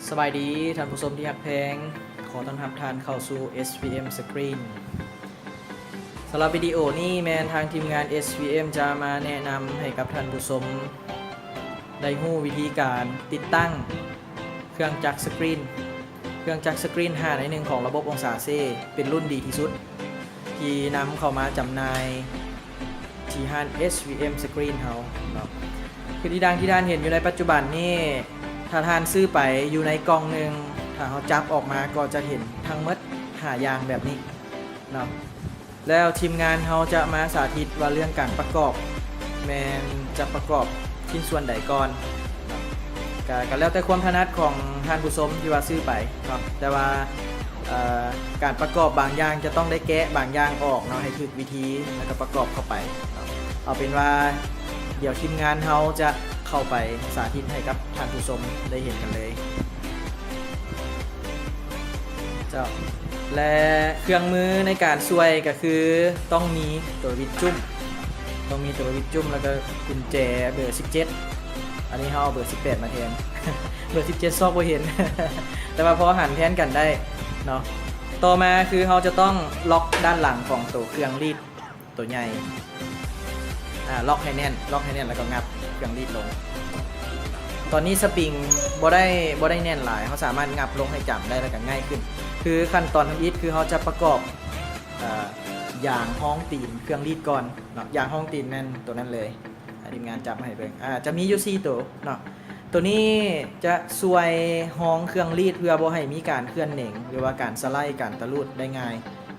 ສະບາຍດີທ່ານຜູ້ຊົມທີ່ຮັກແພງ, ຂໍຕ້ອນຮັບທ່ານເຂົ້າສູ່ ເອສວີເອັມ Screen. ສຳລັບວິດີໂອນີ້ແມ່ນທາງທີມງານ ເອສວີເອັມ ຈະມາແນະນຳໃຫ້ກັບທ່ານຜູ້ຊົມໄດ້ຮູ້ວິທີການຕິດຕັ້ງເຄື່ອງຈັກສະກຣີນ, ເຄື່ອງຈັກສະກຣີນຫ້າໃນໜຶ່ງຂອງລະບົບອົງສາເຊ ເປັນລຸ້ນດີທີ່ສຸດ ທີ່ນຳເຂົ້າມາຈຳໜ່າຍ ທີ່ຮ້ານ ເອສວີເອັມ Screen ເຮົາເນາະ. ຄືທີ່ດັ່ງທີ່ທ່ານເຫັນຢູ່ໃນປັດຈຸບັນນີ້ ຖ້າທ່ານຊື້ໄປຢູ່ໃນກ່ອງໜຶ່ງ ຖ້າເຮົາຈັບອອກມາກໍຈະເຫັນທັງໝົດຫ້າຢ່າງແບບນີ້ເນາະ. ແລ້ວທີມງານເຮົາຈະມາສາທິດວ່າເລື່ອງການປະກອບແມ່ນຈະປະກອບ ชิ้นส่วนใดก่อน ก็ ก็แล้วแต่ความถนัดของท่านผู้ชมที่ว่าซื้อไปเนาะ แต่ว่า เอ่อ การประกอบบางอย่างจะต้องได้แกะบางอย่างออกเนาะ ให้ถูกวิธี แล้วก็ประกอบเข้าไปเนาะ. เอาเป็นว่าเดี๋ยวทีมงานเฮาจะเข้าไปสาธิตให้กับท่านผู้ชมได้เห็นกันเลย ເຈົ້າ ແລະ ເຄື່ອງມືໃນການຊ່ວຍກໍຄືຕ້ອງມີໂຕວິດຈຸ້ມ, ຕ້ອງມີໂຕວິດຈຸ້ມ ແລ້ວກໍກຸນແຈເບີສິບເຈັດ. ອັນນີ້ເຮົາເອົາເບີສິບແປດມາແທນ, ເບີສິບເຈັດຊອກບໍ່ເຫັນ ແຕ່ວ່າພໍຫັນແທນກັນໄດ້ເນາະ. ຕໍ່ມາຄືເຮົາຈະຕ້ອງລັອກດ້ານຫຼັງຂອງໂຕເຄື່ອງລີດ ຕົວໃຫຍ່ ອາ ລັອກໃຫ້ແໜ້ນ, ລັອກໃຫ້ແໜ້ນ ແລ້ວກໍງັດເຄື່ອງລີດລົງ. ຕອນນີ້ສະປຣິງບໍ່ໄດ້ ບໍ່ໄດ້ແໜ້ນຫຼາຍ, ເຮົາສາມາດງັດລົງໃຫ້ຈຳໄດ້ ແລ້ວກໍງ່າຍຂຶ້ນ. ຄືຂັ້ນຕອນທຳອິດ ຄືເຮົາຈະປະກອບ ອາ ຢາງຮອງຕີນເຄື່ອງລີດກ່ອນເນາະ, ຢາງຮອງຕີນແມ່ນຕົວນັ້ນເລີຍ. ອາ ທີມງານຈັບໃຫ້ເບິ່ງ ອາ ຈະມີຢູ່ສີ່ໂຕເນາະ. ໂຕນີ້ຈະຊ່ວຍຮອງເຄື່ອງລີດເພື່ອບໍ່ໃຫ້ມີການເຄື່ອນເໜັງ ຫຼືວ່າການສະໄລ ການຕະຫຼຸດໄດ້ງ່າຍ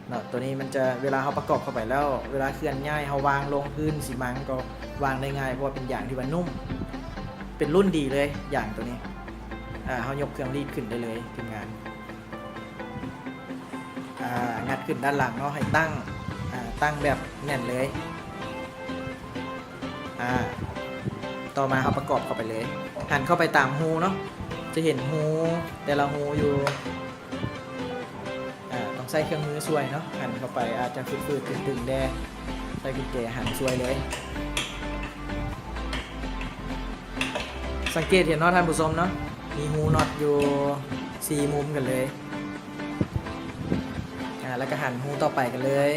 ເນາະ. ໂຕນີ້ມັນຈະ ເວລາເຮົາປະກອບເຂົ້າໄປແລ້ວ ເວລາເຄື່ອນຍ້າຍເຮົາວາງລົງພື້ນຊີມັງກໍວາງໄດ້ງ່າຍ ເພາະວ່າເປັນຢາງທີ່ວ່ານຸ້ມ ເປັນລຸ້ນດີເລີຍຢາງໂຕນີ້. ອາ ເຮົາຍົກເຄື່ອງລີດຂຶ້ນໄດ້ເລີຍທີມງານ. ອາ ງັດຂຶ້ນດ້ານຫຼັງເນາະ ໃຫ້ຕັ້ງ ອາ ຕັ້ງແບບແໜ້ນເລີຍ. ອາ ຕໍ່ມາເຮົາປະກອບເຂົ້າໄປເລີຍ, ຫັນເຂົ້າໄປຕາມຮູເນາະ, ຈະເຫັນຮູແຕ່ລະຮູຢູ່. ອາ ຕ້ອງໃຊ້ເຄື່ອງມືຊ່ວຍເນາະ, ຫັນເຂົ້າໄປອາດຈະຝືດໆຕຶງໆແດ່, ໃຊ້ກຸນແຈຫັນຊ່ວຍເລີຍ. ສັງເກດເຫັນເນາະທ່ານຜູ້ຊົມເນາະ, ມີຮູນັອດຢູ່ສີ່ມຸມກັນເລີຍ. ອາ ແລ້ວກໍຫັນຮູຕໍ່ໄປກັນເລີຍ,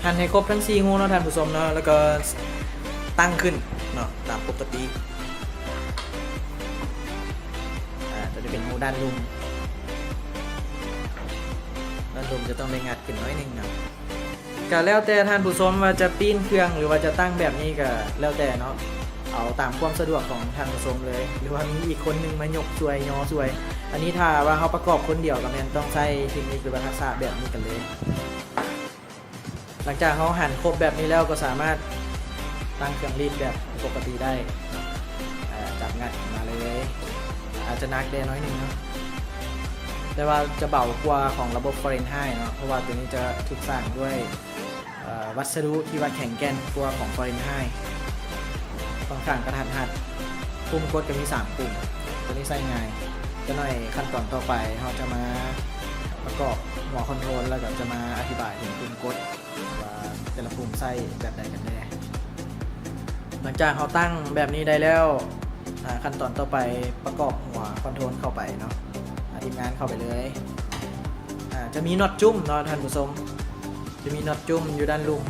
ຫັນໃຫ້ຄົບທັງສີ່ຮູເນາະທ່ານຜູ້ຊົມເນາະ, ແລ້ວກໍຕັ້ງຂຶ້ນເນາະຕາມປົກກະຕິ. ອາ ຕົວນີ້ເປັນຮູດ້ານລຸ່ມ, ດ້ານລຸ່ມຈະຕ້ອງໄດ້ງັດຂຶ້ນໜ້ອຍໜຶ່ງເນາະ. ກະແລ້ວແຕ່ທ່ານຜູ້ຊົມວ່າຈະປີ້ນເຄື່ອງ ຫຼືວ່າຈະຕັ້ງແບບນີ້ ກະແລ້ວແຕ່ເນາະ, ເອົາຕາມຄວາມສະດວກຂອງທ່ານຜູ້ຊົມເລີຍ ຫຼືວ່າມີອີກຄົນໜຶ່ງມາຍົກຊ່ວຍ ຍໍຊ່ວຍ. ອັນນີ້ຖ້າວ່າເຮົາປະກອບຄົນດຽວ ກະແມ່ນຕ້ອງໃຊ້ເຕັກນິກ ຫຼືວ່າທັກສະແບບນີ້ກັນເລີຍ. ຫຼັງຈາກເຮົາຫັນຄົບແບບນີ້ແລ້ວ ກໍສາມາດຕັ້ງເຄື່ອງລີດແບບປົກກະຕິໄດ້. ອາ ຈັບງັດຂຶ້ນມາເລີຍ, ອາດຈະໜັກແດ່ໜ້ອຍໜຶ່ງເນາະ ແຕ່ວ່າຈະເບົາກວ່າຂອງລະບົບຟາເຣັນໄຮເນາະ, ເພາະວ່າຕົວນີ້ຈະຖືກສ້າງດ້ວຍ ເອີ ວັດສະດຸທີ່ວ່າແຂງແກ່ນກວ່າຂອງຟາເຣັນໄຮ, ຂ້ອນຂ້າງກະທັດຮັດ, ປຸ່ມກົດກໍມີສາມປຸ່ມ, ຕົວນີ້ໃຊ້ງ່າຍ. ຈັກໜ້ອຍຂັ້ນຕອນຕໍ່ໄປເຮົາຈະມາປະກອບຫົວຄອນໂທຣນ ແລ້ວກໍຈະມາອະທິບາຍເຖິງປຸ່ມກົດວ່າແຕ່ລະປຸ່ມໃຊ້ແບບໃດກັນແດ່. ຫຼັງຈາກເຮົາຕັ້ງແບບນີ້ໄດ້ແລ້ວ ອາ ຂັ້ນຕອນຕໍ່ໄປປະກອບຫົວຄອນໂທຣນເຂົ້າໄປເນາະ, ອາ ທີມງານເຂົ້າໄປເລີຍ. ອາ ຈະມີນັອດຈຸ້ມເນາະທ່ານຜູ້ຊົມ, ຈະມີນັອດຈຸ້ມຢູ່ດ້ານລຸ່ມ.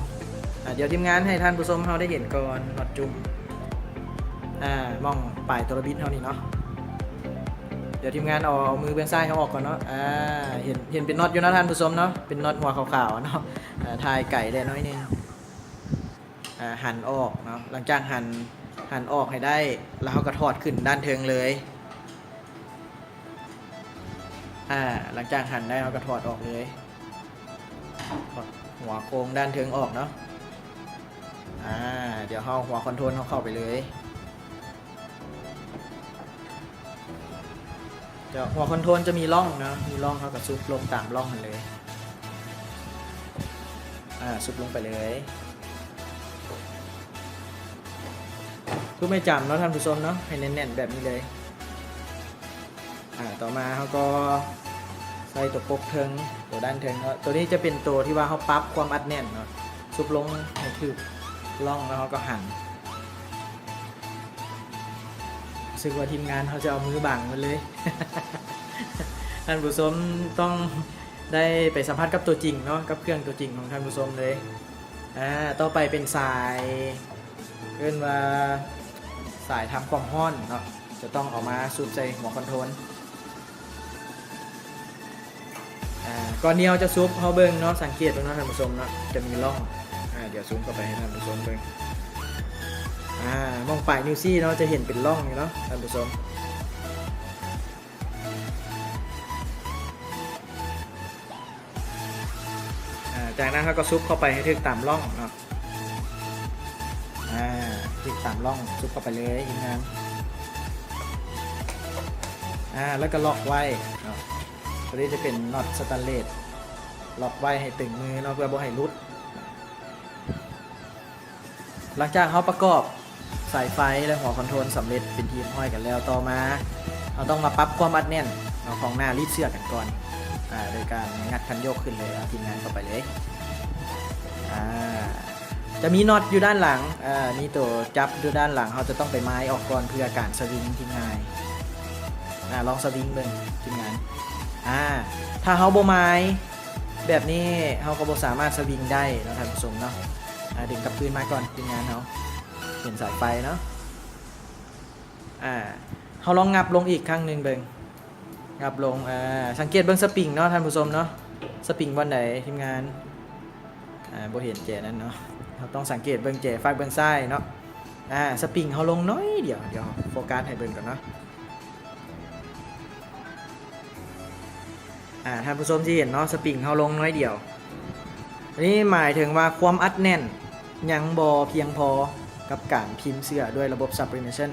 ອາ ດຽວທີມງານໃຫ້ທ່ານຜູ້ຊົມເຮົາໄດ້ເຫັນກ່ອນ ນັອດຈຸ້ມ ອາ ໝ່ອງປາຍຕົວລະບິດເຮົານີ້ເນາະ. ດຽວທີມງານເອົາ ເອົາມືເບື້ອງຊ້າຍເຮົາອອກກ່ອນເນາະ. ອາ ເຫັນ ເຫັນເປັນນັອດຢູ່ເນາະທ່ານຜູ້ຊົມເນາະ, ເປັນນັອດຫົວຂາວໆເນາະ. ອາ ຖ່າຍໄກແດ່ໜ້ອຍໜຶ່ງ. ອາ ຫັນອອກເນາະ, ຫຼັງຈາກຫັນ ຫັນອອກໃຫ້ໄດ້ ແລ້ວເຮົາກໍຖອດຂຶ້ນດ້ານເທິງເລີຍ. ອາ ຫຼັງຈາກຫັນໄດ້ ເຮົາກໍຖອດອອກເລີຍ, ຖອດຫົວໂຄງດ້ານເທິງອອກເນາະ. ອາ ດຽວເຮົາເອົາຫົວຄອນໂທຣນເຮົາເຂົ້າໄປເລີຍ. ດຽວຫົວຄອນໂທຣນຈະມີຮ່ອງເນາະ, ມີຮ່ອງ ເຮົາກໍຊຸບລົງຕາມຮ່ອງຫັ້ນເລີຍ. ອາ ຊຸບລົງໄປເລີຍ, ຊຸບໃຫ້ຈຳເນາະທ່ານຜູ້ຊົມເນາະ, ໃຫ້ແໜ້ນໆແບບນີ້ເລີຍ. ອາ ຕໍ່ມາເຮົາກໍໃສ່ຕົວປົກເທິງ ຕົວດ້ານເທິງເນາະ, ຕົວນີ້ຈະເປັນຕົວທີ່ວ່າເຮົາປັບຄວາມອັດແໜ້ນເນາະ, ຊຸບລົງໃຫ້ຖືກຮ່ອງ ແລ້ວເຮົາກໍຫັນ ຮູ້ສຶກວ່າທີມງານເຮົາຈະເອົາມືບັງໝົດເລີຍ. ທ່ານຜູ້ຊົມຕ້ອງໄດ້ໄປສຳຜັດກັບຕົວຈິງເນາະ, ກັບເຄື່ອງຕົວຈິງຂອງທ່ານຜູ້ຊົມເລີຍ. ອາ ຕໍ່ໄປເປັນສາຍ ເອີ້ນວ່າສາຍທຳຄວາມຮ້ອນເນາະ, ຈະຕ້ອງເອົາມາຊຸບໃສ່ຫົວຄອນໂທຣນ. ອາ ກ່ອນທີ່ເຮົາຈະຊຸບ ເຮົາເບິ່ງເນາະ, ສັງເກດເບິ່ງເນາະທ່ານຜູ້ຊົມເນາະ, ຈະມີຮ່ອງ. ອາ ດຽວຊູມເຂົ້າໄປໃຫ້ທ່ານຜູ້ຊົມເບິ່ງ. ອາ ໝ່ອງປາຍນິ້ວຊີ້ເນາະ, ຈະເຫັນເປັນຮ່ອງຢູ່ເນາະທ່ານຜູ້ຊົມ. ອາ ຈາກນັ້ນເຮົາກໍຊຸບເຂົ້າໄປໃຫ້ຖືກຕາມຮ່ອງເນາະ. ອາ ຖືກຕາມຮ່ອງ, ຊຸບເຂົ້າໄປເລີຍທີມງານ. ອາ ແລ້ວກໍລັອກໄວ້ເນາະ. ຕົວນີ້ຈະເປັນນັອດສະແຕນເລດ ລັອກໄວ້ໃຫ້ຕຶງມືເນາະ ເພື່ອບໍ່ໃຫ້ຫຼຸດ. ຫຼັງຈາກເຮົາປະກອບສາຍໄຟ ແລະ ຫົວຄອນໂທຣນສຳເລັດເປັນທີ່ຮຽບຮ້ອຍກັນແລ້ວ, ຕໍ່ມາເຮົາຕ້ອງມາປັບຄວາມອັດແໜ້ນເນາະ ຂອງໜ້າລີດເສື້ອກັນກ່ອນ ອາ ໂດຍການງັດຄັນໂຍກຂຶ້ນເລີຍ. ເອົາທີມງານເຂົ້າໄປເລີຍ. ອາ ຈະມີນັອດຢູ່ດ້ານຫຼັງ, ອາ ມີໂຕຈັບຢູ່ດ້ານຫຼັງ, ເຮົາຈະຕ້ອງໄປໝາຍອອກກ່ອນເພື່ອການສະວິງທີ່ງ່າຍ. ອາ ລອງສະວິງເບິ່ງທີມງານ. ອາ ຖ້າເຮົາບໍ່ໝາຍແບບນີ້ ເຮົາກໍບໍ່ສາມາດສະວິງໄດ້ເນາະທ່ານຜູ້ຊົມເນາະ. ອາ ດຶງກັບຄືນມາກ່ອນທີມງານເຮົາ. ເປັນສາຍໄຟເນາະ. ອາ ເຮົາລອງຫງັບລົງອີກຄັ້ງໜຶ່ງເບິ່ງ. ຫຍັບລົງ ອາ ສັງເກດເບິ່ງສະປຣິງເນາະທ່ານຜູ້ຊົມເນາະ, ສະປຣິງບ່ອນໃດທີມງານ? ອາ ບໍ່ເຫັນແຈນັ້ນເນາະ, ເຮົາຕ້ອງສັງເກດເບິ່ງແຈຟາກເບື້ອງຊ້າຍເນາະ. ອາ ສະປຣິງເຮົາລົງໜ້ອຍດຽວ, ດຽວໂຟກັສໃຫ້ເບິ່ງກ່ອນເນາະ. ອາ ທ່ານຜູ້ຊົມຊິເຫັນເນາະ, ສະປຣິງເຮົາລົງໜ້ອຍດຽວ. ອັນນີ້ໝາຍເຖິງວ່າຄວາມອັດແໜ້ນຍັງບໍ່ພຽງພໍກັບການພິມເສື້ອດ້ວຍລະບົບ sublimation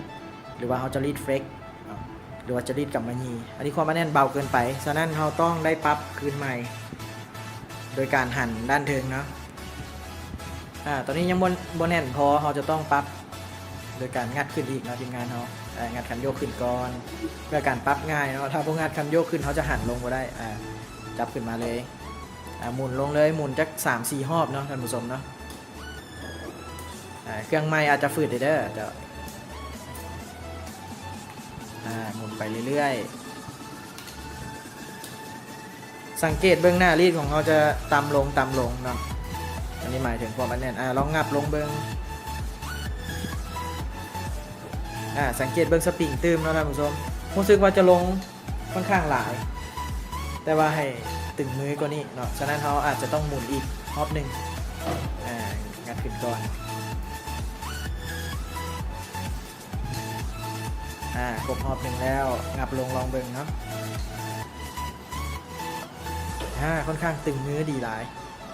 ຫຼືວ່າເຮົາຈະລີດເຟລັກເນາະ ຫຼືວ່າຈະລີດກຳມະຢີ. ອັນນີ້ຄວາມອັດແໜ້ນເບົາເກີນໄປ, ສະນັ້ນເຮົາຕ້ອງໄດ້ປັບຄືນໃໝ່ໂດຍການຫັນດ້ານເທິງເນາະ. ອາ ຕອນນີ້ຍັງບໍ່ ບໍ່ແໜ້ນພໍ, ເຮົາຈະຕ້ອງປັບໂດຍການງັດຂຶ້ນອີກເນາະທີມງານເຮົາ. ອາ ງັດຄັນໂຍກຂຶ້ນກ່ອນ ເພື່ອການປັບງ່າຍເນາະ, ຖ້າບໍ່ງັດຄັນໂຍກຂຶ້ນ ເຮົາຈະຫັນລົງບໍ່ໄດ້. ອາ ຈັບຂຶ້ນມາເລີຍ. ອາ ໝູນລົງເລີຍ, ໝູນຈັກສາມສີ່ຮອບເນາະທ່ານຜູ້ຊົມເນາະ. ອາ ເຄື່ອງໃໝ່ອາດຈະຝືດເດີເຈົ້າ. ອາ ໝູນໄປເລື້ອຍໆ. ສັງເກດເບິ່ງໜ້າລີດຂອງເຮົາຈະຕ່ຳລົງ, ຕ່ຳລົງເນາະ. ອັນນີ້ໝາຍເຖິງຄວາມອັດແໜ້ນ. ອາ ລອງຫຍັບລົງເບິ່ງ. ອາ ສັງເກດເບິ່ງສະປຣິງຕື່ມເນາະທ່ານຜູ້ຊົມ, ຮູ້ສຶກວ່າຈະລົງ ຂ້ອນຂ້າງຫຼາຍ, ແຕ່ວ່າໃຫ້ຕຶງມືກວ່ານີ້ເນາະ, ສະນັ້ນເຮົາອາດຈະຕ້ອງໝູນອີກຮອບໜຶ່ງ. ອາ ງັດຂຶ້ນກ່ອນ. ອາ ຄົບຮອບໜຶ່ງແລ້ວ, ຫຍັບລົງລອງເບິ່ງເນາະ. ອາ ຂ້ອນຂ້າງຕຶງມືດີຫຼາຍ.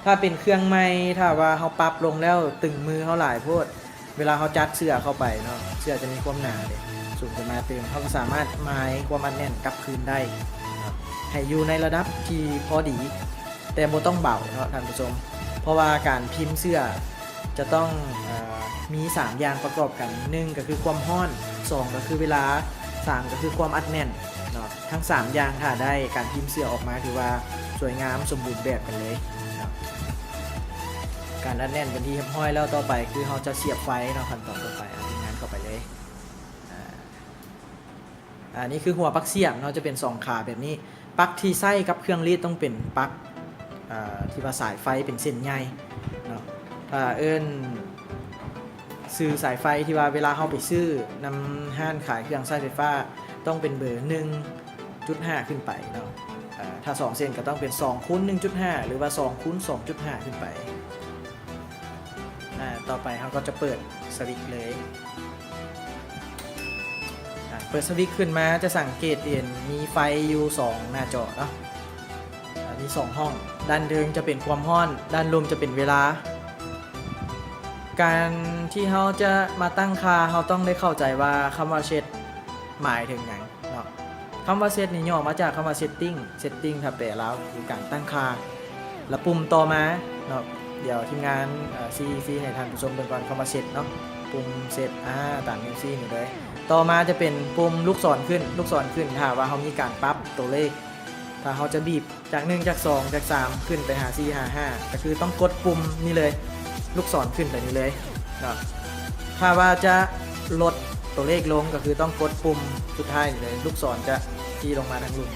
ຖ້າເປັນເຄື່ອງໃໝ່, ຖ້າວ່າເຮົາປັບລົງແລ້ວຕຶງມືເຮົາຫຼາຍໂພດ, ເວລາເຮົາຈັດເສື້ອເຂົ້າໄປເນາະ, ເສື້ອຈະມີຄວາມໜາເດ້ ສູງຂຶ້ນມາຕື່ມ, ເຮົາກໍສາມາດໝາຍຄວາມອັດແໜ້ນກັບຄືນໄດ້ເນາະ ໃຫ້ຢູ່ໃນລະດັບທີ່ພໍດີ, ແຕ່ບໍ່ຕ້ອງເບົາເນາະທ່ານຜູ້ຊົມ, ເພາະວ່າການພິມເສື້ອຈະຕ້ອງ ເອີ ມີສາມຢ່າງປະກອບກັນ, ໜຶ່ງກໍຄືຄວາມຮ້ອນ, ສອງກໍຄືເວລາ, ສາມກໍຄືຄວາມອັດແໜ້ນເນາະ. ທັງສາມຢ່າງຖ້າໄດ້, ການພິມເສື້ອອອກມາຖືວ່າສວຍງາມສົມບູນແບບກັນເລີຍເນາະ. ການອັດແໜ້ນເປັນທີ່ຮຽບຮ້ອຍແລ້ວ, ຕໍ່ໄປຄືເຮົາຈະສຽບໄຟເນາະ, ຂັ້ນຕອນຕໍ່ໄປ. ອາ ທີມງານເຂົ້າໄປເລີຍ. ອາ ອັນນີ້ຄືຫົວປັກສຽບເນາະ, ຈະເປັນສອງຂາແບບນີ້. ປັກທີ່ໃຊ້ກັບເຄື່ອງລີດຕ້ອງເປັນປັກ ເອີ ທີ່ວ່າສາຍໄຟເປັນເສັ້ນໃຫຍ່ເນາະ. ຖ້າເອີ້ນຊື່ສາຍໄຟທີ່ວ່າເວລາເຮົາໄປຊື້ນຳຮ້ານຂາຍເຄື່ອງໃຊ້ໄຟຟ້າ ຕ້ອງເປັນເບີໜຶ່ງຈຸດຫ້າຂຶ້ນໄປເນາະ. ເອີ ຖ້າສອງເສັ້ນກໍຕ້ອງເປັນສອງຄູນໜຶ່ງຈຸດຫ້າ ຫຼືວ່າສອງຄູນສອງຈຸດຫ້າຂຶ້ນໄປ. ອາ ຕໍ່ໄປເຮົາກໍຈະເປີດສະວິດເລີຍ. ອາ ເປີດສະວິດຂຶ້ນມາຈະສັງເກດເຫັນມີໄຟຢູ່ສອງໜ້າຈໍເນາະ. ອາ ມີສອງຫ້ອງ, ດ້ານເທິງຈະເປັນຄວາມຮ້ອນ, ດ້ານລຸ່ມຈະເປັນເວລາ. ການທີ່ເຮົາຈະມາຕັ້ງຄ່າ, ເຮົາຕ້ອງໄດ້ເຂົ້າໃຈວ່າຄຳວ່າ set ໝາຍເຖິງຫຍັງເນາະ. ຄຳວ່າ set ນີ້ຫຍໍ້ມາຈາກຄຳວ່າ setting. Setting ຖ້າແປລາວຄືການຕັ້ງຄ່າ. ລະປຸ່ມຕໍ່ມາເນາະ, ດຽວທີມງານ ເອີ ຊີ້ ຊີ້ໃຫ້ທ່ານຜູ້ຊົມເບິ່ງກ່ອນ, ຄຳວ່າ set ເນາະ, ປຸ່ມ set ອາ ຕາມນິ້ວຊີ້ນີ້ເລີຍ. ຕໍ່ມາຈະເປັນປຸ່ມລູກສອນຂຶ້ນ, ລູກສອນຂຶ້ນ ຖ້າວ່າເຮົາມີການປັບຕົວເລກ, ຖ້າເຮົາຈະບີບຈາກໜຶ່ງ ຈາກສອງ ຈາກສາມ ຂຶ້ນໄປຫາສີ່ ຫາຫ້າ ກໍຄືຕ້ອງກົດປຸ່ມນີ້ເລີຍ, ລູກສອນຂຶ້ນໄປນີ້ເລີຍເນາະ. ຖ້າວ່າຈະລົດ ຕົວເລກລົງ ກໍຄືຕ້ອງກົດປຸ່ມສຸດທ້າຍນີ້ເລີຍ ລູກສອນຈະຊີ້ລົງມາທາງລຸ່ມ.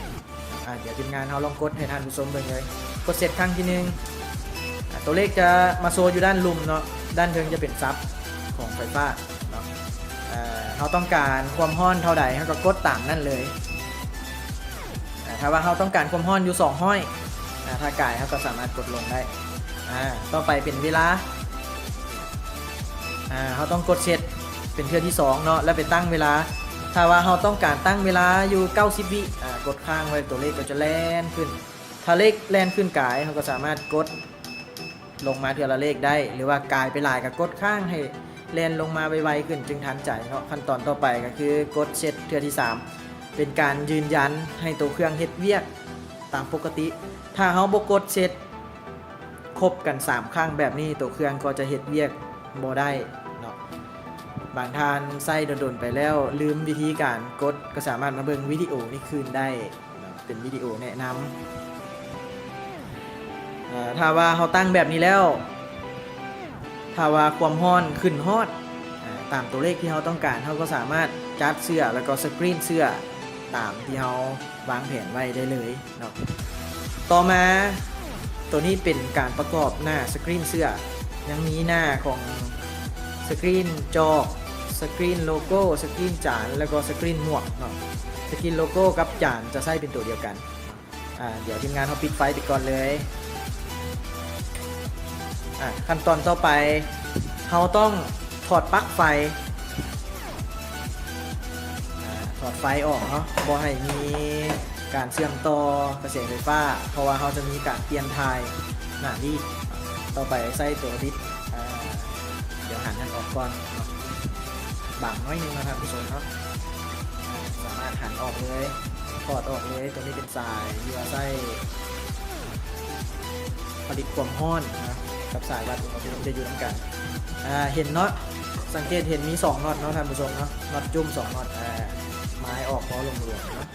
ອາ ດຽວທີມງານເຮົາລອງກົດໃຫ້ທ່ານຜູ້ຊົມເບິ່ງເລີຍ. ກົດເຊັດຄັ້ງທີໜຶ່ງ ອາ ຕົວເລກຈະມາໂຊຢູ່ດ້ານລຸ່ມເນາະ, ດ້ານເທິງຈະເປັນຊັບຂອງໄຟຟ້າເນາະ. ເຮົາຕ້ອງການຄວາມຮ້ອນເທົ່າໃດ ເຮົາກໍກົດຕາມນັ້ນເລີຍ. ຖ້າວ່າເຮົາຕ້ອງການຄວາມຮ້ອນຢູ່ສອງຮ້ອຍ ອາ ຖ້າກາຍເຮົາກໍສາມາດກົດລົງໄດ້. ອາ ຕໍ່ໄປເປັນເວລາ ອາ ເຮົາຕ້ອງກົດເຊັດເປັນເທື່ອທີສອງເນາະ ແລ້ວໄປຕັ້ງເວລາ. ຖ້າວ່າເຮົາຕ້ອງການຕັ້ງເວລາຢູ່ເກົ້າສິບວິ ອາ ກົດຄ້າງໄວ້ ຕົວເລກກໍຈະແລ່ນຂຶ້ນ. ຖ້າເລກແລ່ນຂຶ້ນກາຍ ເຮົາກໍສາມາດກົດລົງມາເທື່ອລະເລກໄດ້ ຫຼືວ່າກາຍໄປຫຼາຍກໍກົດຄ້າງໃຫ້ແລ່ນລົງມາໄວໆຂຶ້ນ ຈຶ່ງທັນໃຈເນາະ. ຂັ້ນຕອນຕໍ່ໄປກໍຄືກົດເຊັດເທື່ອທີສາມ ເປັນການຢືນຢັນໃຫ້ຕົວເຄື່ອງເຮັດວຽກຕາມປົກກະຕິ. ຖ້າເຮົາບໍ່ກົດເຊັດຄົບກັນສາມຄັ້ງແບບນີ້ ຕົວເຄື່ອງກໍຈະເຮັດວຽກບໍ່ໄດ້ເນາະ. ບາງທ່ານໃຊ້ດົນໆໄປແລ້ວລືມວິທີການກົດ ກໍສາມາດມາເບິ່ງວິດີໂອນີ້ຄືນໄດ້ເນາະ ເປັນວິດີໂອແນະນຳ. ເອີ ຖ້າວ່າເຮົາຕັ້ງແບບນີ້ແລ້ວ ຖ້າວ່າຄວາມຮ້ອນຂຶ້ນຮອດ ອາ ຕາມຕົວເລກທີ່ເຮົາຕ້ອງການ ເຮົາກໍສາມາດຈັດເຊື້ອ ແລ້ວກໍສະກຣີນເຊື້ອຕາມທີ່ເຮົາວາງແຜນໄວ້ໄດ້ເລີຍເນາະ. ຕໍ່ມາ ໂຕນີ້ເປັນການປະກອບໜ້າສະກຣີນເຊື້ອ ຍັງມີໜ້າຂອງສະກຣີນຈອກ, ສະກຣີນໂລໂກ້, ສະກຣີນຈານ ແລ້ວກໍສະກຣີນໝວກເນາະ. ສະກຣີນໂລໂກ້ກັບຈານຈະໃຊ້ເປັນໂຕດຽວກັນ. ອາ ດຽວທີມງານເຮົາປິດໄຟໄປກ່ອນເລີຍ. ອາ ຂັ້ນຕອນຕໍ່ໄປ ເຮົາຕ້ອງຖອດປັລັກໄຟ ອາ ຖອດໄຟອອກເນາະ ບໍ່ໃຫ້ມີການເຊື່ອມຕໍ່ກະແສໄຟຟ້າ ເພາະວ່າເຮົາຈະມີການປ່ຽນຖ່າຍໜ້າລີດ. ຕໍ່ໄປໃຊ້ໂຕບິດ ອາ ດຽວຫັນມັນອອກກ່ອນເນາະ ບາງໜ້ອຍໜຶ່ງເນາະທ່ານຜູ້ຊົມເນາະ. ອາ ສາມາດຫັນອອກເລີຍ ຖອດອອກເລີຍ. ໂຕນີ້ເປັນສາຍທີ່ວ່າໃຊ້ຜະລິດຄວາມຮ້ອນນະ ກັບສາຍວັດອຸນຫະພູມຈະຢູ່ນຳກັນ. ອາ ເຫັນເນາະ ສັງເກດເຫັນມີສອງນັອດເນາະທ່ານຜູ້ຊົມເນາະ, ນັອດຈຸ້ມສອງນັອດ. ອາ ໄມ້ອອກພໍຫຼວມໆເນາະ.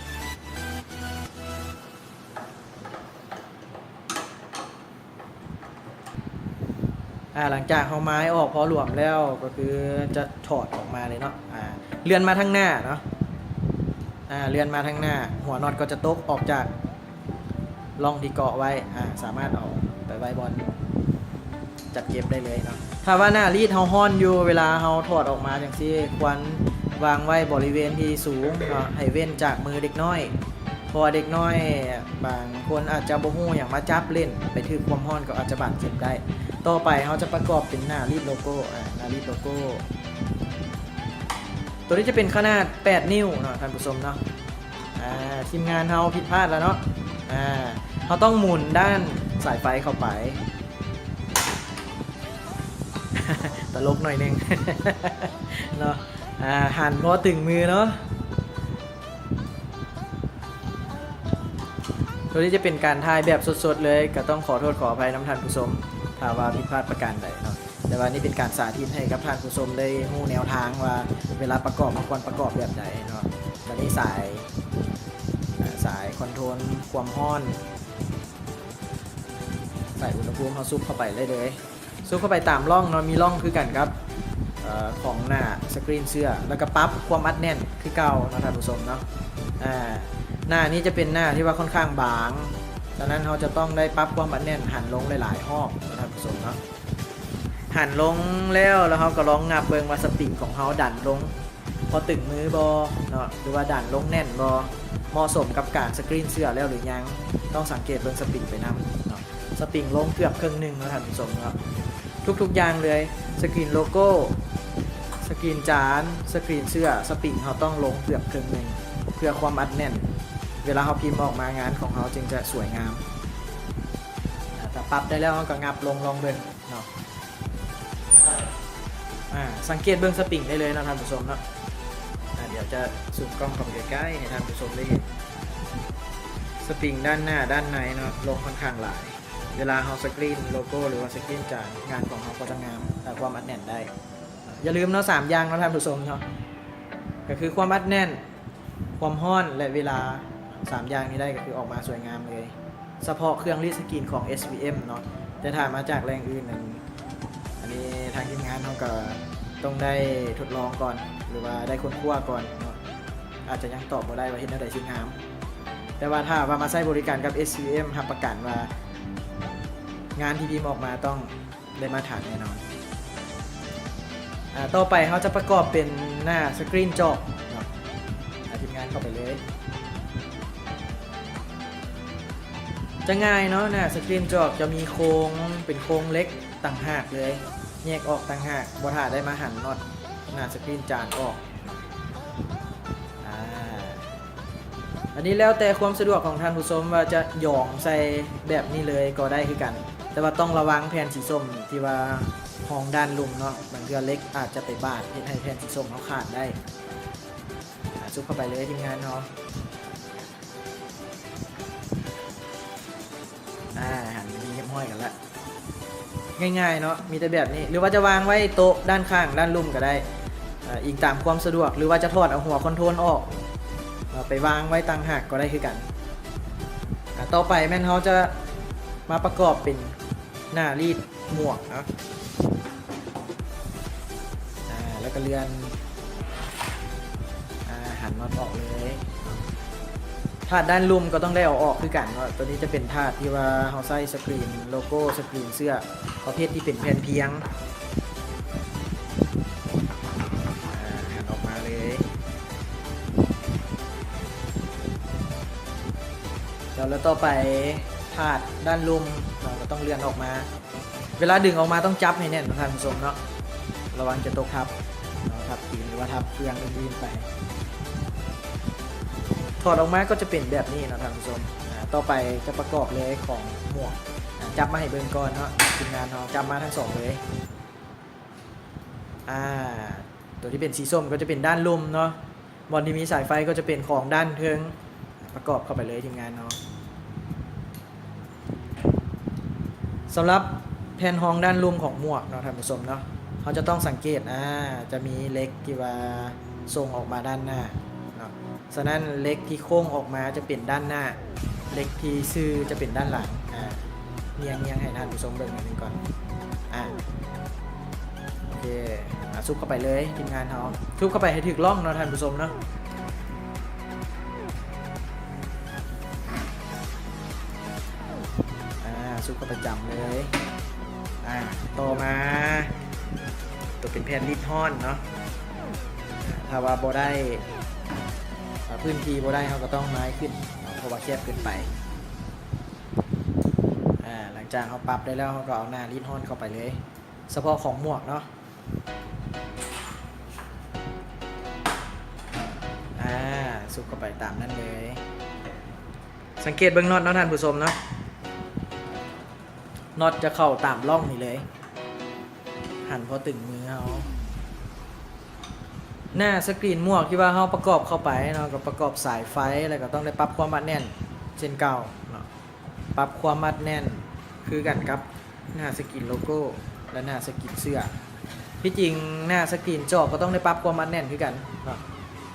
ອາ ຫຼັງຈາກເຮົາໄມ້ອອກພໍຫຼວມແລ້ວ ກໍຄືຈະຖອດອອກມາເລີຍເນາະ. ອາ ເລື່ອນມາທາງໜ້າເນາະ. ອາ ເລື່ອນມາທາງໜ້າ ຫົວນັອດກໍຈະຕົກອອກຈາກ ຮ່ອງທີ່ເກາະໄວ້ ອາ ສາມາດເອົາໄປໄວ້ບ່ອນຈັດເກັບໄດ້ເລີຍເນາະ. ຖ້າວ່າໜ້າລີດເຮົາຮ້ອນຢູ່ ເວລາເຮົາຖອດອອກມາຈັ່ງຊີ້ ຄວນວາງໄວ້ບໍລິເວນທີ່ສູງເນາະ ໃຫ້ເວັ້ນຈາກມືເດັກນ້ອຍ ເພາະວ່າເດັກນ້ອຍບາງຄົນອາດຈະບໍ່ຮູ້ຫຍັງມາຈັບຫຼິ້ນ ໄປຖືກຄວາມຮ້ອນກໍອາດຈະບາດເຈັບໄດ້. ຕໍ່ໄປເຮົາຈະປະກອບເປັນໜ້າລີດໂລໂກ້ ອາ ໜ້າລີດໂລໂກ້ ໂຕນີ້ຈະເປັນຂະໜາດແປດນິ້ວເນາະທ່ານຜູ້ຊົມເນາະ. ອາ ທີມງານເຮົາຜິດພາດແລ້ວເນາະ. ອາ ເຮົາຕ້ອງໝູນດ້ານສາຍໄຟເຂົ້າໄປ ຕະຫຼົກໜ້ອຍໜຶ່ງເນາະ. ອາ ຫັນພໍຕຶງມືເນາະ. ໂຕນີ້ຈະເປັນການຖ່າຍແບບສົດໆເລີຍ ກໍຕ້ອງຂໍໂທດຂໍອະໄພນຳທ່ານຜູ້ຊົມ ຖ້າວ່າຜິດພາດປະການໃດເນາະ. ແຕ່ວ່ານີ້ເປັນການສາທິດໃຫ້ກັບທ່ານຜູ້ຊົມໄດ້ຮູ້ແນວທາງວ່າ ເວລາປະກອບເຮົາຄວນປະກອບແບບໃດເນາະ. ບາດນີ້ສາຍ ອາ ສາຍຄອນໂທຣນຄວາມຮ້ອນ ສາຍອຸນຫະພູມເຮົາຊຸກເຂົ້າໄປໄດ້ເລີຍ ຊຸກເຂົ້າໄປຕາມຮ່ອງເນາະ ມີຮ່ອງຄືກັນກັບ ເອີ ຂອງໜ້າສະກຣີນເຊື້ອ ແລ້ວກໍປັບຄວາມອັດແໜ້ນຄືເກົ່າເນາະທ່ານຜູ້ຊົມເນາະ. ອາ ໜ້ານີ້ຈະເປັນໜ້າທີ່ວ່າຂ້ອນຂ້າງບາງ ສະນັ້ນເຮົາຈະຕ້ອງໄດ້ປັບຄວາມອັດແໜ້ນຫັນລົງຫຼາຍໆຮອບເນາະທ່ານຜູ້ຊົມເນາະ. ຫັນລົງແລ້ວ ແລ້ວເຮົາກໍລອງງັບເບິ່ງວ່າສະປຣິງຂອງເຮົາດັນລົງພໍຕຶງມືບໍ່ເນາະ ຫຼືວ່າດັນລົງແໜ້ນບໍ່ ເໝາະສົມກັບການສະກຣີນເຊື້ອແລ້ວຫຼືຍັງ. ຕ້ອງສັງເກດເບິ່ງສະປຣິງໄປນຳເນາະ. ສະປຣິງລົງເກືອບເຄິ່ງໜຶ່ງເນາະທ່ານຜູ້ຊົມເນາະ. ທຸກໆຢ່າງເລີຍ ສະກຣີນໂລໂກ້ ສະກຣີນຈານ ສະກຣີນເຊື້ອ ສະປຣິງເຮົາຕ້ອງລົງເກືອບເຄິ່ງໜຶ່ງ ເພື່ອຄວາມອັດແໜ້ນ ເວລາເຮົາພິມອອກມາ ງານຂອງເຮົາຈຶ່ງຈະສວຍງາມ. ອາ ຖ້າປັບໄດ້ແລ້ວ ເຮົາກໍງັບລົງລອງເບິ່ງເນາະ. ອາ ສັງເກດເບິ່ງສະປຣິງໄດ້ເລີຍເນາະທ່ານຜູ້ຊົມເນາະ. ອາ ດຽວຈະຊູມກ້ອງເຂົ້າໄປໃກ້ໆໃຫ້ທ່ານຜູ້ຊົມໄດ້ເຫັນ ສະປຣິງດ້ານໜ້າດ້ານໃນເນາະ ລົງຂ້ອນຂ້າງຫຼາຍ. ເວລາເຮົາສະກຣີນໂລໂກ້ ຫຼືວ່າສະກຣີນຈານ ງານຂອງເຮົາກໍຈະງາມ ແລະ ຄວາມອັດແໜ້ນໄດ້. ຢ່າລືມເນາະ ສາມຢ່າງເນາະທ່ານຜູ້ຊົມເນາະ ກໍຄືຄວາມອັດແໜ້ນ ຄວາມຮ້ອນ ແລະ ເວລາ. ສາມຢ່າງນີ້ໄດ້ກໍຄືອອກມາສວຍງາມເລີຍ ສະເພາະເຄື່ອງລີດສະກຣີນຂອງ ເອສວີເອັມ ເນາະ. ແຕ່ຖ້າມາຈາກແຫຼ່ງອື່ນນັ້ນ ອັນນີ້ທາງທີມງານເຮົາກໍໄປ ຕ້ອງໄດ້ທົດລອງກ່ອນ ຫຼືວ່າໄດ້ຄົ້ນຄວ້າກ່ອນເນາະ, ອາດຈະຍັງຕອບບໍ່ໄດ້ວ່າເຮັດແນວໃດຊິງາມ. ແຕ່ວ່າຖ້າວ່າມາໃຊ້ບໍລິການກັບ ເອສວີເອັມ ຮັບປະກັນວ່າງານທີ່ພິມອອກມາຕ້ອງໄດ້ມາດຖານແນ່ນອນ. ອາ ຕໍ່ໄປເຮົາຈະປະກອບເປັນໜ້າສະກຣີນຈອກເນາະ. ອາ ທີມງານເຂົ້າໄປເລີຍ. ຈະງ່າຍເນາະ, ໜ້າສະກຣີນຈອກຈະມີໂຄງ ເປັນໂຄງເຫຼັກຕ່າງຫາກເລີຍ, ແຍກອອກຕ່າງຫາກ, ບໍ່ຖ້າໄດ້ມາຫັນນັອດໜ້າສະກຣີນຈານອອກ. ອາ ອັນນີ້ແລ້ວແຕ່ຄວາມສະດວກຂອງທ່ານຜູ້ຊົມວ່າຈະຢອງໃສ່ແບບນີ້ເລີຍກໍໄດ້ຄືກັນ, ແຕ່ວ່າຕ້ອງລະວັງແຜ່ນສີສົ້ມທີ່ວ່າຮອງດ້ານລຸ່ມເນາະ, ບາງເທື່ອເຫຼັກອາດຈະໄປບາດເຮັດໃຫ້ແຜ່ນສີສົ້ມເຮົາຂາດໄດ້. ອາ ຊຸບເຂົ້າໄປເລີຍທີມງານເນາະ. ອາ ຫັນເປັນທີ່ຮຽບຮ້ອຍກັນລະ. ງ່າຍໆເນາະ, ມີແຕ່ແບບນີ້ ຫຼືວ່າຈະວາງໄວ້ໂຕະດ້ານຂ້າງດ້ານລຸ່ມກໍໄດ້, ເອີ ອີງຕາມຄວາມສະດວກ, ຫຼືວ່າຈະຖອດເອົາຫົວຄອນໂທຣນອອກ ເອົາໄປວາງໄວ້ຕ່າງຫາກກໍໄດ້ຄືກັນ. ອາ ຕໍ່ໄປແມ່ນເຮົາຈະມາປະກອບເປັນໜ້າລີດໝວກເນາະ. ອາ ແລ້ວກໍເລື່ອນ ອາ ຫັນມັນອອກເລີຍ. ຖາດດ້ານລຸ່ມກໍຕ້ອງໄດ້ເອົາອອກຄືກັນເນາະ, ຕົວນີ້ຈະເປັນຖາດທີ່ວ່າເຮົາໃຊ້ສະກຣີນໂລໂກ້, ສະກຣີນເສື້ອປະເພດທີ່ເປັນແຜ່ນພຽງ. ອາ ຫັນອອກມາເລີຍ. ແລ້ວ ແລ້ວຕໍ່ໄປຖາດດ້ານລຸ່ມເນາະ ກໍຕ້ອງເລື່ອນອອກມາ. ເວລາດຶງອອກມາຕ້ອງຈັບໃຫ້ແໜ້ນເນາະທ່ານຜູ້ຊົມເນາະ, ລະວັງຈະຕົກທັບເນາະ, ທັບຕີນ ຫຼືວ່າທັບເຄື່ອງອື່ນໆໄປ. ຖອດອອກມາກໍຈະເປັນແບບນີ້ເນາະທ່ານຜູ້ຊົມ. ອາ ຕໍ່ໄປຈະປະກອບເລີຍຂອງໝວກ. ອາ ຈັບມາໃຫ້ເບິ່ງກ່ອນເນາະ, ທີມງານເຮົາຈັບມາທັງສອງເລີຍ. ອາ ຕົວທີ່ເປັນສີສົ້ມກໍຈະເປັນດ້ານລຸ່ມເນາະ, ບ່ອນທີ່ມີສາຍໄຟກໍຈະເປັນຂອງດ້ານເທິງ. ປະກອບເຂົ້າໄປເລີຍທີມງານເຮົາ. ສຳລັບແຜ່ນຮອງດ້ານລຸ່ມຂອງໝວກເນາະທ່ານຜູ້ຊົມເນາະ, ເຮົາຈະຕ້ອງສັງເກດ ອາ ຈະມີເຫຼັກທີ່ວ່າສົ່ງອອກມາດ້ານໜ້າເນາະ. ສະນັ້ນເຫຼັກທີ່ໂຄ້ງອອກມາຈະເປັນດ້ານໜ້າ, ເຫຼັກທີ່ຊື່ຈະເປັນດ້ານຫຼັງ. ອາ ຍຽງ ຍຽງໃຫ້ທ່ານຜູ້ຊົມເບິ່ງໜ້ອຍໜຶ່ງກ່ອນ. ອາ ໂອເຄ. ອາ ຊຸບເຂົ້າໄປເລີຍທີມງານເຮົາ, ຊຸບເຂົ້າໄປໃຫ້ຖືກຮ່ອງເນາະທ່ານຜູ້ຊົມເນາະ. ອາ ຊຸບເຂົ້າໄປຈ້ຳເລີຍ. ອາ ຕໍ່ມາ ຕົວເປັນແຜ່ນລີດຮ້ອນເນາະ. ຖ້າວ່າບໍ່ໄດ້ ຖ້າພື້ນທີ່ບໍ່ໄດ້ ເຮົາກໍຕ້ອງມາຍຂຶ້ນເນາະ ເພາະວ່າແຄບເກີນໄປ. ອາ ຫຼັງຈາກເຮົາປັບໄດ້ແລ້ວ ເຮົາກໍເອົາໜ້າລີດຮ້ອນເຂົ້າໄປເລີຍ ສະເພາະຂອງໝວກເນາະ. ອາ ຊຸບເຂົ້າໄປຕາມນັ້ນເລີຍ. ສັງເກດເບິ່ງນັອດເນາະທ່ານຜູ້ຊົມເນາະ, ນັອດຈະເຂົ້າຕາມຮ່ອງນີ້ເລີຍ, ຫັນພໍຕຶງມືເຮົາ. ໜ້າສະກຣີນໝວກທີ່ວ່າເຮົາປະກອບເຂົ້າໄປເນາະ ກໍປະກອບສາຍໄຟ ແລ້ວກໍຕ້ອງໄດ້ປັບຄວາມມັດແໜ້ນເຊັ່ນເກົ່າເນາະ. ປັບຄວາມມັດແໜ້ນຄືກັນກັບໜ້າສະກຣີນໂລໂກ້ ແລະ ໜ້າສະກຣີນເສື້ອ. ທີ່ຈິງໜ້າສະກຣີນຈອກກໍຕ້ອງໄດ້ປັບຄວາມມັດແໜ້ນຄືກັນເນາະ,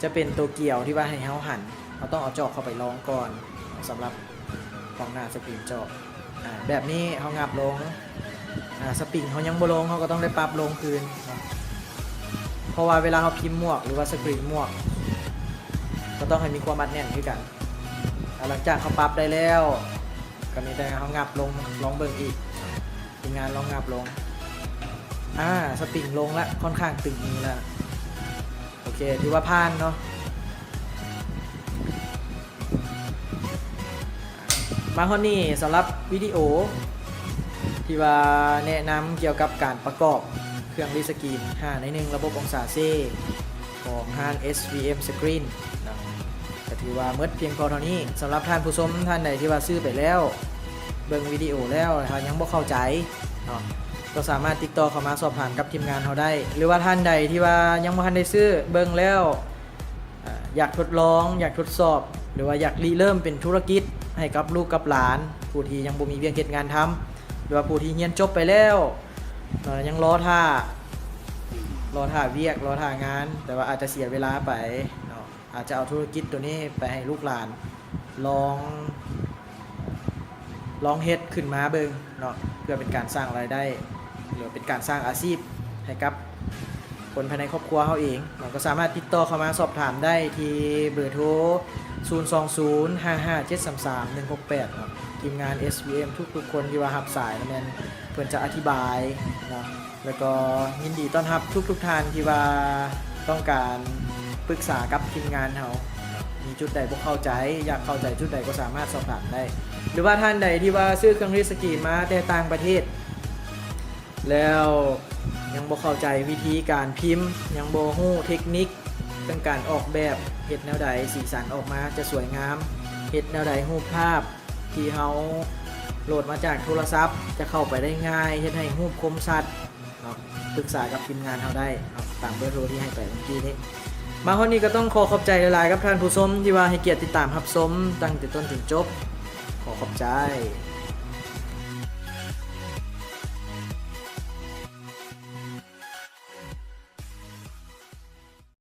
ຈະເປັນໂຕກຽວທີ່ວ່າໃຫ້ເຮົາຫັນ, ເຮົາຕ້ອງເອົາຈອກເຂົ້າໄປລອງກ່ອນ ສຳລັບຂອງໜ້າສະກຣີນຈອກ. ອາ ແບບນີ້ເຮົາຫງັບລົງ, ອາ ສະປຣິງເຮົາຍັງບໍ່ລົງ ເຮົາກໍຕ້ອງໄດ້ປັບລົງຄືນເນາະ, ເພາະວ່າເວລາເຮົາພິມໝວກ ຫຼືວ່າສະກຣີນໝວກ ກໍຕ້ອງໃຫ້ມີຄວາມມັດແໜ້ນຄືກັນ. ອາ ຫຼັງຈາກເຮົາປັບໄດ້ແລ້ວ ກໍມີແຕ່ເຮົາຫງັບລົງລອງເບິ່ງອີກ, ທີມງານລອງຫຍັບລົງ. ອາ ສະປຣິງລົງລະ, ຄ່ອນຂ້າງຕຶງມືລະ. ໂອເຄ ຖືວ່າຜ່ານເນາະ. ມາຮອດນີ້ ສຳລັບວິດີໂອທີ່ວ່າແນະນຳກ່ຽວກັບການປະກອບເຄື່ອງລີດສະກຣີນຫ້າໃນໜຶ່ງ ລະບົບອົງສາເຊ ຂອງຮ້ານ ເອສວີເອັມ ສະກຣີນເນາະ ກໍຖືວ່າໝົດພຽງພໍເທົ່ານີ້. ສຳລັບທ່ານຜູ້ຊົມທ່ານໃດທີ່ວ່າຊື້ໄປແລ້ວ ເບິ່ງວິດີໂອແລ້ວ ຖ້າຍັງບໍ່ເຂົ້າໃຈເນາະ ກໍສາມາດຕິດຕໍ່ເຂົ້າມາສອບຖາມກັບທີມງານເຮົາໄດ້ ຫຼືວ່າທ່ານໃດທີ່ວ່າຍັງບໍ່ທັນໄດ້ຊື້ ເບິ່ງແລ້ວ ອາ ຢາກທົດລອງ ຢາກທົດສອບ ຫຼືວ່າຢາກລິເລີ່ມເປັນທຸລະກິດໃຫ້ກັບລູກກັບຫຼານ ຜູ້ທີ່ຍັງບໍ່ມີວຽກເຮັດງານທຳ ຫຼືວ່າຜູ້ທີ່ຮຽນຈົບໄປແລ້ວ ເອີ ຍັງລໍຖ້າ ລໍຖ້າວຽກ ລໍຖ້າງານ ແຕ່ວ່າອາດຈະເສຍເວລາໄປເນາະ. ອາດຈະເອົາທຸລະກິດໂຕນີ້ໄປໃຫ້ລູກຫຼານລອງ ລອງເຮັດຂຶ້ນມາເບິ່ງເນາະ ເພື່ອເປັນການສ້າງລາຍໄດ້ ຫຼືເປັນການສ້າງອາຊີບໃຫ້ກັບ ຄົນພາຍໃນຄອບຄົວເຮົາເອງເນາະ ກໍສາມາດຕິດຕໍ່ເຂົ້າມາສອບຖາມໄດ້ທີ່ເບີໂທ ສູນສອງສູນ ຫ້າຫ້າເຈັດສາມສາມ ໜຶ່ງຫົກແປດ ເນາະ. ທີມງານ ເອສວີເອັມ ທຸກໆຄົນທີ່ວ່າຮັບສາຍ ແມ່ນເພິ່ນຈະອະທິບາຍເນາະ ແລ້ວກໍຍິນດີຕ້ອນຮັບທຸກໆທ່ານທີ່ວ່າຕ້ອງການປຶກສາກັບທີມງານເຮົາ ມີຈຸດໃດບໍ່ເຂົ້າໃຈ ຢາກເຂົ້າໃຈຈຸດໃດກໍສາມາດສອບຖາມໄດ້ ຫຼືວ່າທ່ານໃດທີ່ວ່າຊື້ເຄື່ອງຣີດສະກຣີນມາແຕ່ຕ່າງປະເທດ ແລ້ວຍັງບໍ່ເຂົ້າໃຈວິທີການພິມ ຍັງບໍ່ຮູ້ເທັກນິກເລື່ອງການອອກແບບ ເຮັດແນວໃດສີສັນອອກມາຈະສວຍງາມ ເຮັດແນວໃດຮູບພາບທີ່ເຮົາໂຫຼດມາຈາກໂທລະສັບຈະເຂົ້າໄປໄດ້ງ່າຍ ເຮັດໃຫ້ຮູບຄົມຊັດເນາະ ປຶກສາກັບທີມງານເຮົາໄດ້ເນາະ ຕາມເບີໂທທີ່ໃຫ້ໄປເມື່ອກີ້ນີ້. ມາຮອດນີ້ກໍຕ້ອງຂໍຂອບໃຈຫຼາຍໆກັບທ່ານຜູ້ຊົມທີ່ວ່າໃຫ້ກຽດຕິດຕາມຮັບຊົມຕັ້ງແຕ່ຕົ້ນຈົນຈົບ. ຂໍຂອບໃຈ.